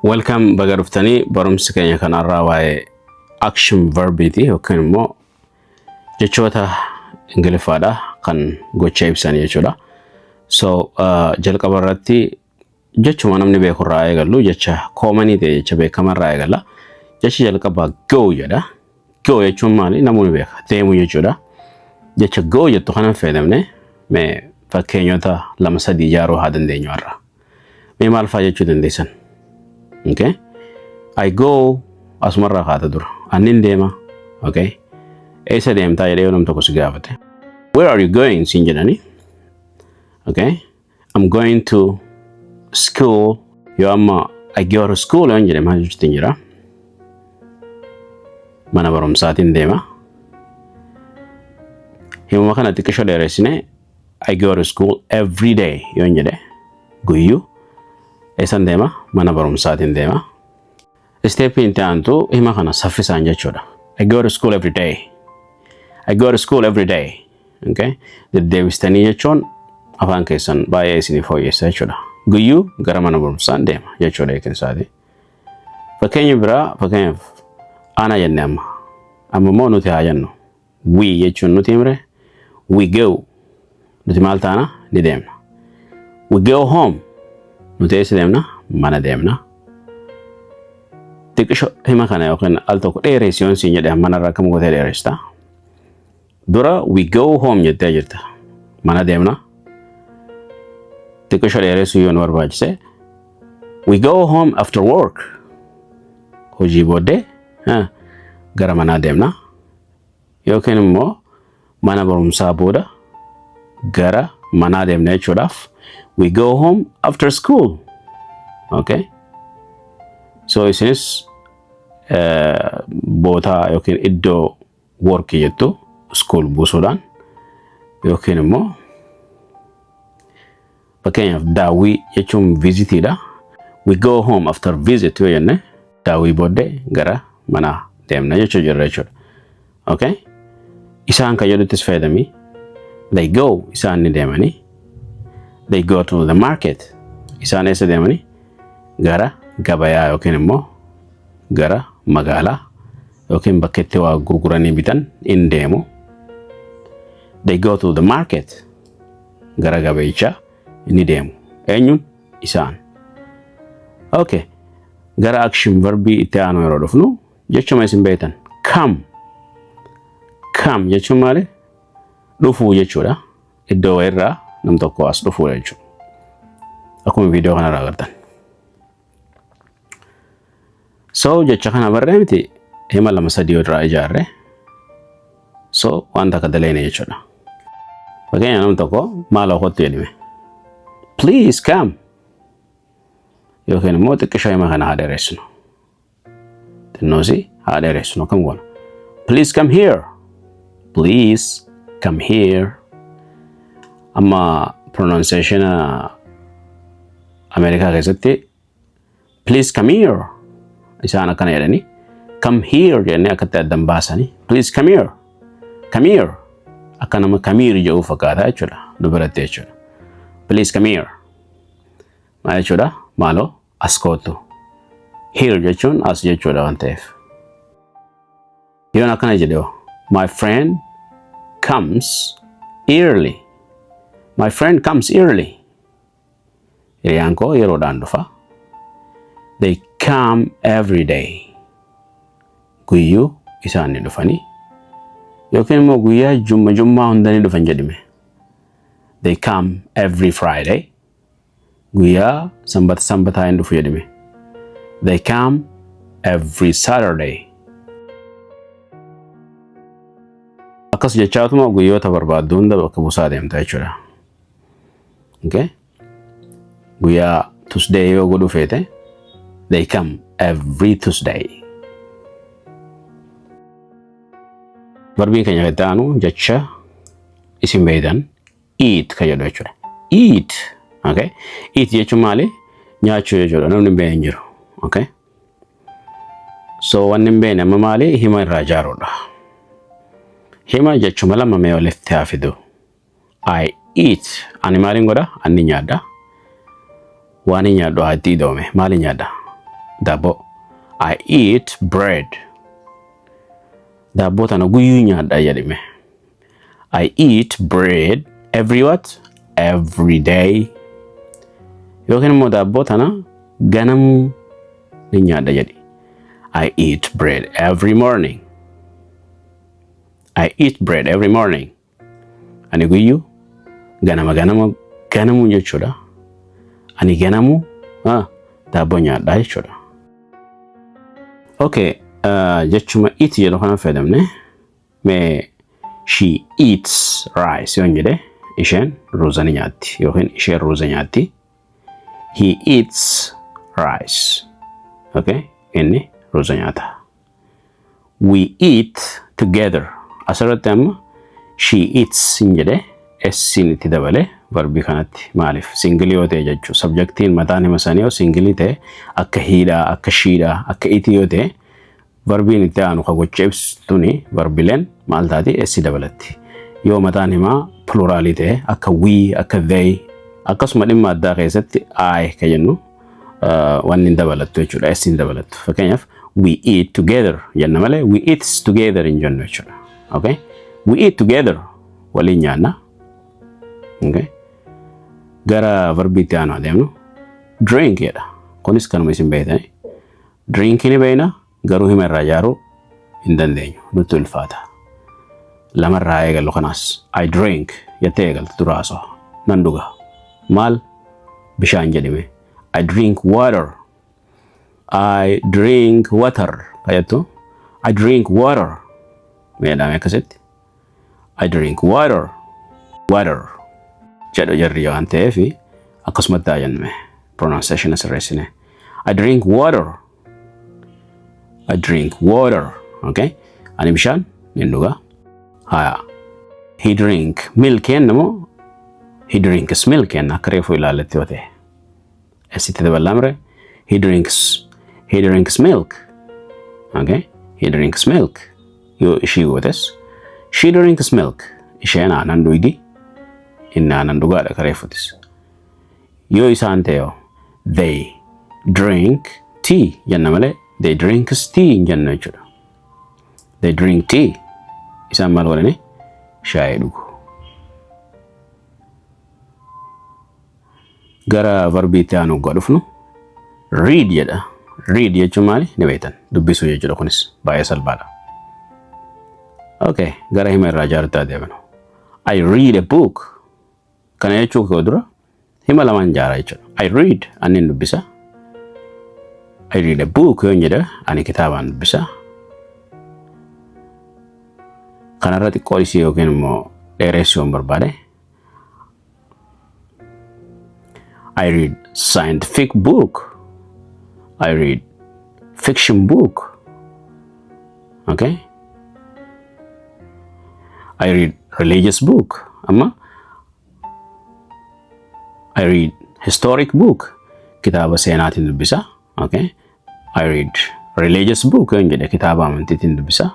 Welcome, baga dhuftanii. Barumsi keenya kanarraa waa'ee action verbiiti yookiin immoo jechoota Ingiliffaadha kan gocha ibsan jechuudha. So jalqaba irratti jechuma namni beeku irraa eegallu, jecha commonii ta'e, jecha beekamaa irraa eegalla. Jechi jalqabaa "go" jedha. "Go" jechuun maali? Namni beeka. Deemuu jechuudha. Jecha "go" jettu kanan fayyadamne mee fakkeenyota lama sadii ijaaruu haa dandeenyu har'a. Mee maal fa'aa jechuu dandeessan? Okay. "I go" asumarraa kaata dura. Annin deema. Okay. Eessa deemtaa jedhee yoo nam tokko si gaafate. "Where are you going?" siin jedhani. Okay. "I'm going to school." Yoo amma "I go to school" yoon jedhe maal jechuutti jira? Mana barumsaatiin deema. Himuma kana xiqqisho dheeressine, "I go to school every day" yoon jedhe, guyyuu eessan deema? Mana barumsaatiin deema. Stepiin itti aantu hima kana saffisaan jechuudha. I go to school every day. I go to school every day. Okay? Deddeebistanii jechuun afaan keessan baay'ee isinii fooyyessa jechuudha. Guyyuu gara mana barumsaan deema jechuudha hiikin isaati. Fakkeenya biraa, fakkeenyaaf ana jenne amma. Amma immoo nuti haa jennu. "We" jechuun nuti himre. We go. Nuti maal taana? Ni deemna. We go home. Nuti eessa deemna? Mana deemna. Xiqqisho hima kana yookiin al tokko dheeressi yoon siin jedhe, manarraa akkam gootee dheeressita? Dura "we go home" jettee jirta. Mana deemna. Xiqqisho dheeressuu yoo nu barbaachise, we go home after work. Hojii booddee gara manaa deemna. Yookiin immoo mana barumsaa booda gara manaa deemna jechuudhaaf, we go home after school. Okay? So isinis bootaa yookiin iddoo "work" jettu "school" buusuudhaan, yookiin immoo fakkeenyaaf daawwii jechuun visitiidha. "We go home after visit" yoo jenne, daawwii booddee gara manaa deemna jechuu jirra jechuudha. Okay? Isaan kan jedhuttis fayyadamii, they go, isaan ni deemanii. They go to the market. Isaan eessa deemanii? Gara gabayaa yookiin immoo gara magaalaa yookiin bakka itti waa gurguranii bitan in deemu. They go to the market. Gara gabayichaa ni deemu. Eenyuun? Isaan. Okay. Gara action verbii itti aanu yeroo dhufnu, jechuma isin beektan, "come". "Come" jechuun maali? Dhufuu jechuudha. Iddoo wayirraa nam tokko as dhufuudha jechuudha. Akkuma viidiyoo kanarraa agartan. So jecha kana barree miti, hima lama sadii irraa ijaarre. So wanta akka daleene jechuudha. Fakkeenya, nam tokko maaloo kottu jedhime. Please come. Yookiin immoo xiqqishoo hima kana haa dheeressinu. Xinnoosi haa dheeressinu, akkam goona? Please come here. Please come here. Amma pronunciation Ameerikaa keessatti "please come here" isaan akkana jedhanii, "come here" jennee akkatti addan baasanii, please come here, come here, akka nama "kamiir" jedhu fakkaata jechuudha nu biratti jechuudha. Please come here maal jechuudha? Maaloo as kootu. "Here" jechuun as jechuudha waan ta'eef. Yoon akkana jedhe, my friend comes early. My friend comes early. Hiriyaan koo yeroodhaan dhufa. They come every day. Guyyuu isaan ni dhufanii. Yookiin immoo guyyaa jumma jummaa hunda ni dhufan jedhime. They come every Friday. Guyyaa sanbata sanbataa hin dhufu jedhime. They come every Saturday. Akkas jechaatuma guyyoota barbaaddu hunda bakka buusaa deemta jechuudha. Okay? Guyyaa Tuesday yoo godhu feete, they come every Tuesday. Verbiin keenya itti aanu jecha isin beektan, "eat" kan jedhu jechuudha. Eat. Okay? "Eat" jechuun maali? Nyaachuu jechuudha. Namni hin beekne hin jiru. Okay? So wanni hin beekne amma maali? Hima irraa ijaaruudha. Hima jechuma lama mee walitti haa fidu. I eat. Ani maaliin godha? Ani nyaadha. Waan hin nyaadhu haa itti idoome. Maaliin nyaadha? Daabboo. I eat bread. Daabboo tana guyyuu nyaadha jedhime. I eat bread every what? Every day. Yookiin immoo daabboo tana ganamuu ni nyaadha jedhi. I eat bread every morning. I eat bread every morning. Ani guyyuu ganama ganama ganamuu jechuudha. Ani ganamuu daabboo nyaadha jechuudha. Okay, jechuma eat jedhu kana fayyadamne mee she eats rice yoon jedhe isheen ruuza ni nyaatti yookiin isheen ruuza nyaatti. He eats rice. Okay, inni ruuza nyaata. We eat together. Asirratti amma she eats hin jedhe s itti dabale verbii kanatti maaliif singilii yoo ta'e jechuudha. Subjectiin mataan hima sanii yoo singilii ta'e akka heedhaa, akka sheedhaa, akka itii yoo ta'e verbiin itti aanu ka gocha ibsituni verbileen maal taati s dabalatti. Yoo mataan himaa pluraalii ta'e akka we, akka they akkasuma dhimma addaa keessatti I ka jennu wanni hin dabalattu jechuudha. S hin dabalattu. Fakkeenyaaf we eat together jenna malee we eats together hin jennu jechuudha. Okay? We eat together waliin nyaanna. Okay? Gara verbiitti aanu adeemnu drink jedha. Kunis kanuma isin beektani. Drink ni beekna garuu hima irraa ijaaruu hin dandeenyu. Nutti ulfaata. Lamarraa eegallu kanaas I drink jettee eegaltu dura haasoo. Nan dhuga. Maal? Bishaan jedhime. I drink water. I drink water. Kajettu I drink water. Meedhaame akkasitti. I drink water. Water. Jedhu jarri waan ta'eef akkasumatti haa jennume. Pronunciation sirreessine. I drink water. I drink water. Okay? Ani bishaan nin dhuga. Haya. He drink milk jenna moo he drinks milk jenna akka reefu ilaalletti yoo ta'e. Asitti dabalaa mire he drinks milk. Okay? He drinks milk. Yoo ishii gootes she drinks milk. Isheen aannan dhugdi. Inni aannan dhugaadha ka reefutis. Yoo isaan ta'e they drink tea jenna malee they drinks tea hin jennu jechuudha. They drink tea. Isaan maal godhani? Shaayii dhugu. Gara verbiitti aanu hoggaa dhufnu read jedha. Read jechuun maali? Ni beektan. Dubbisuu jechuudha kunis baay'ee salphaadha. Okay, gara hima irraa ijaarutti adeemnu. I read a book. Kana jechuu koo dura hima lamaan ijaara jechuudha. I read ani hin dubbisa. I read a book yoon jedhe ani kitaabaan dubbisa. Kanarra xiqqoo isii yookiin immoo dheeressuu yoon barbaade I read scientific book. I read fiction book. Okay? I read religious book. Amma I read historic book. Kitaaba seenaatiin dubbisa. Okay? I read religious book yoon jedhe kitaaba amantiitiin dubbisa.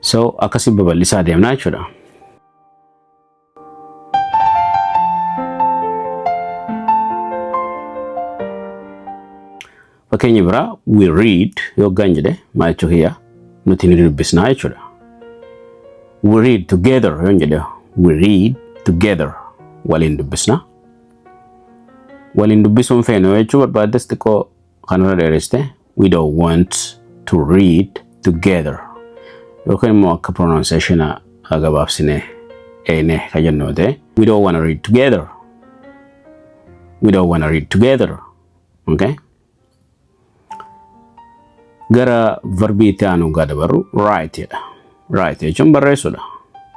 So akkasii babal'isaa deemnaa jechuudha. Fakkeenya biraa we read yoggaan jedhe maal jechuu kiyya nuti ni dubbisnaa jechuudha. We read together yoon jedhe we read together waliin dubbisna. Waliin dubbisuun feenu jechuu barbaaddes xiqqoo kanarra dheeressite we don't want to read together yookiin immoo akka pronunciation gabaabsine eene ka jennu yoo ta'e we don't want to read together. We don't want to read together. Okay? Gara verbii itti aanu gaa dabarru write jedha. Write jechuun barreessuudha.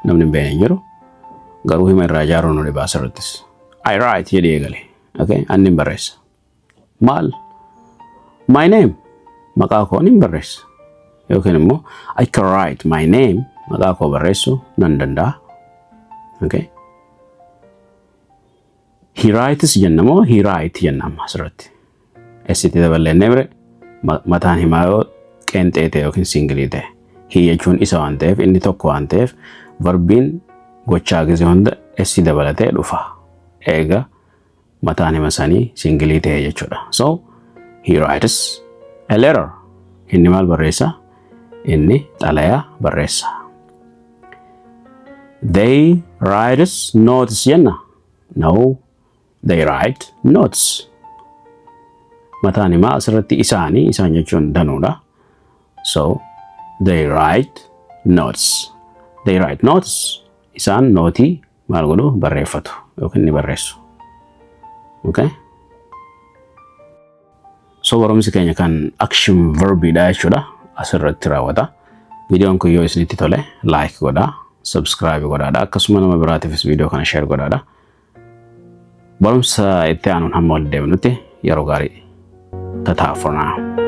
Namni hin beekne hin jiru. Garuu hima irraa ijaaruun nu dhibaa asirrattis. I write jedhee eegale. Okay? Ani hin barreessa. Maal? My name. Maqaa koo ni barreessa. Yookiin immoo I can write my name. Maqaa koo barreessuu nan danda'a. Okay? He writes jenna moo he write jenna amma asirratti. Esitti daballeennee bire mataan himaa yoo qeenxee ta'e yookiin singilii ta'e. He jechuun isa waan ta'eef inni tokko waan ta'eef verbiin gochaa gisee hunda S dabalatee dhufa. Eega mataan hima sanii single ta'e jechuudha. So he writes a letter. Inni maal barreessa? Inni xalayaa barreessa. They writes notes jenna. No, they write notes. Mataan himaa asirratti isaanii, isaan jechuun danuudha. So they write notes. They write notes. Isaan nootii maal godhu? Barreeffatu yookiin ni barreessu. Okay? So barumsi keenya kan action verbiidha jechuudha. Asirratti raawwata. Viidiyoon kun yoo isinitti tole like godhaa, subscribe godhaadha. Akkasuma nama biraatiifis viidiyoo kana share godhaadha. Barumsa itti aanuun hamma wal deemnutti yeroo gaarii. Ta-ta for now.